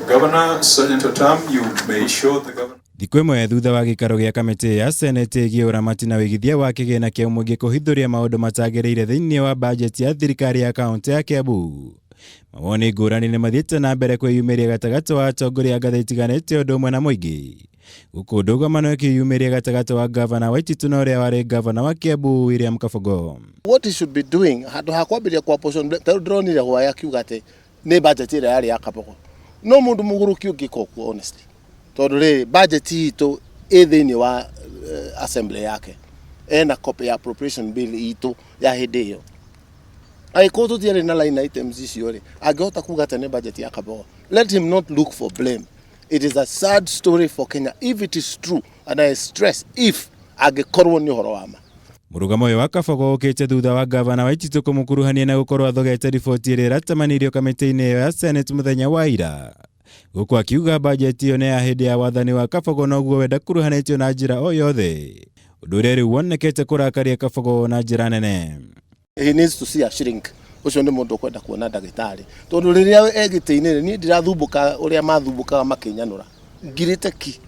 Governor Sergeant Otam, you may show the governor. Thikũ ĩmwe thutha wa gĩikaro gĩa kamĩtĩ ya Senate ĩgiĩ ũramati na wĩigithia wa kĩgĩna kĩa mũingĩ kũhithũria maũndũ matagĩrĩire thĩinĩ wa bajeti ya thirikari ya kaũntĩ ya Kiambu. Mawoni ngũrani nĩ mathiĩte na mbere kwĩyumĩria gatagatĩ wa atongoria a ngathĩ itiganĩte ũndũ ũmwe na mũingĩ. Gũkũ ndũgamano ĩkĩyumĩria gatagatĩ wa ngavana Waititu na ũrĩa warĩ ngavana wa Kiambu William Kabogo. What he should be doing handũ ha kwambĩrĩria kwa portion ta rĩu ndĩronire hwaĩ akiuga atĩ nĩ budget ĩrĩa yarĩ ya Kabogo. No mũndũ mũgũrũki ũngĩka ũguo honestly, tondũ rĩrĩ budget itũ ĩ thĩinĩ wa assembly yake, ena copy ya appropriation bill itũ ya hĩndĩ ĩyo. Angĩkorwo tũtiarĩ na line items icio rĩ, angĩhota kuga atĩ nĩ budget ya Kabogo? Let him not look for blame. It is a sad story for Kenya if it is true, and I stress if, angĩkorwo nĩ ũhoro wa ma. Mũrũgamo ũyũ wa Kabogo ũkĩte thutha wa ngavana Waititu kũmũkuruhania na gũkorwo athogete riboti ĩrĩa ĩratamanirio kamĩtĩ-inĩ ĩyo ya Senate mũthenya wa ira. Gũkũ akiuga bajeti ĩyo nĩ ya hĩndĩ ya wathani wa Kabogo noguo we ndakuruhanĩtio na njĩra o yothe. Ũndũ ũrĩa rĩu wonekete kũrakaria Kabogo na njĩra nene. He needs to see a shrink. Ũcio nĩ mũndũ ũkwenda kuona ndagĩtarĩ, tondũ rĩrĩa e gĩtĩ-inĩ rĩ, niĩ ndirathumbũka ũrĩa mathumbũkaga makĩnyanũra ngirĩte ki.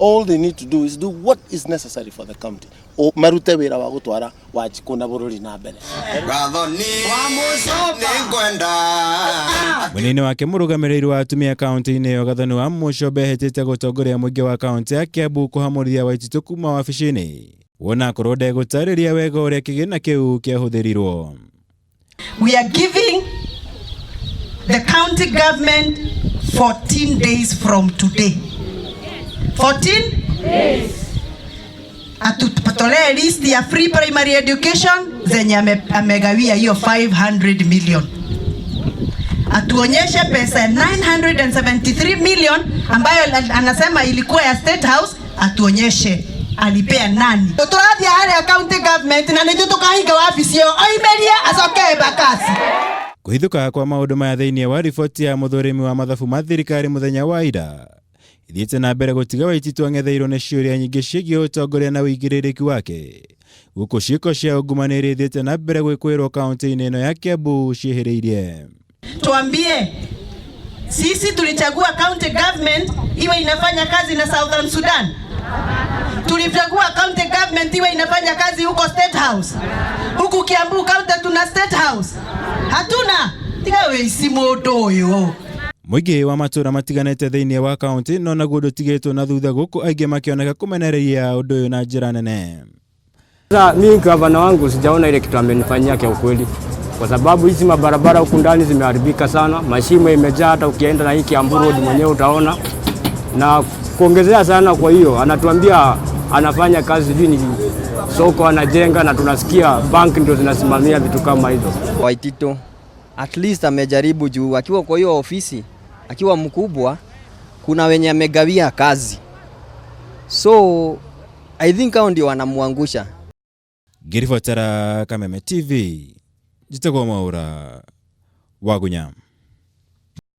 All they need to do is do what is necessary for the county. O, marute wĩra wa gũtwara Wanjikũ na bũrũri na mbere. Gathoni nĩngwenda. Mwena-inĩ wake, mũrũgamĩrĩri wa atumia kaũntĩ-inĩ ĩyo Gathoni wa Mũcombe ehĩtĩte gũtongoria mũingĩ wa kaũntĩ ya Kiambu kũhamũrithia Waititu kuma wabici-inĩ wona akorwo ndegũtarĩria wega ũrĩa kĩgĩna kĩu kĩahũthĩrirwo. We are giving the county government 14 days from today. 14 days. Atutolee list ya free primary education zenye amegawia hiyo 500 million. Atuonyeshe pesa 973 million ambayo anasema ilikuwa ya State House, atuonyeshe alipea nani. Tũrathiĩ harĩa county government na nĩthuĩ tũkahinga wabici ĩyo, oimĩrie acoke Embakasi. Kũhithũka kwa maũndũ maya thĩinĩ wa riboti ya mũthũrimi wa mathabu ma thirikari mũthenya wa ira ithiĩte na mbere gũtiga Waititu ang'etheirwo nĩ ciũria nyingĩ ciĩgiĩ ũtongoria na ũigĩrĩrĩki wake, gũkũ ciĩko cia ungumania iria ithiĩte na mbere gwĩkũĩrwo kaũntĩ-inĩ ĩno ya Kiambu ciĩhĩrĩirie. Tuambie, sisi tulichagua county government iwe inafanya kazi na Southern Sudan? Tulichagua county government iwe inafanya kazi huko State House? Huku Kiambu County tuna State House? Hatuna. Tiga wĩici mũndũ ũyũ. Mũingĩ wa matũra matiganĩte thĩinĩ wa kaũntĩ no naguo ndũtigĩtwo na thutha, gũkũ aingĩ makĩoneka kũmenereria ũndũ ũyũ na njĩra nene. Sasa mi gavana wangu sijaona ile kitu amenifanyia kwa ukweli, kwa sababu hizi mabarabara huku ndani zimeharibika sana, mashimo imejaa, hata ukienda na hii Kiambu Road mwenyewe utaona. Na kuongezea sana, kwa hiyo anatuambia anafanya kazi, sijui ni soko anajenga, na tunasikia bank ndio zinasimamia vitu kama hizo. Waititu at least amejaribu juu akiwa kwa hiyo ofisi, akiwa mkubwa, kuna wenye amegawia kazi, so I think hao ndio wanamwangusha. Ngĩribotera Kameme TV, njĩtagwo Mwaũra Wagunya.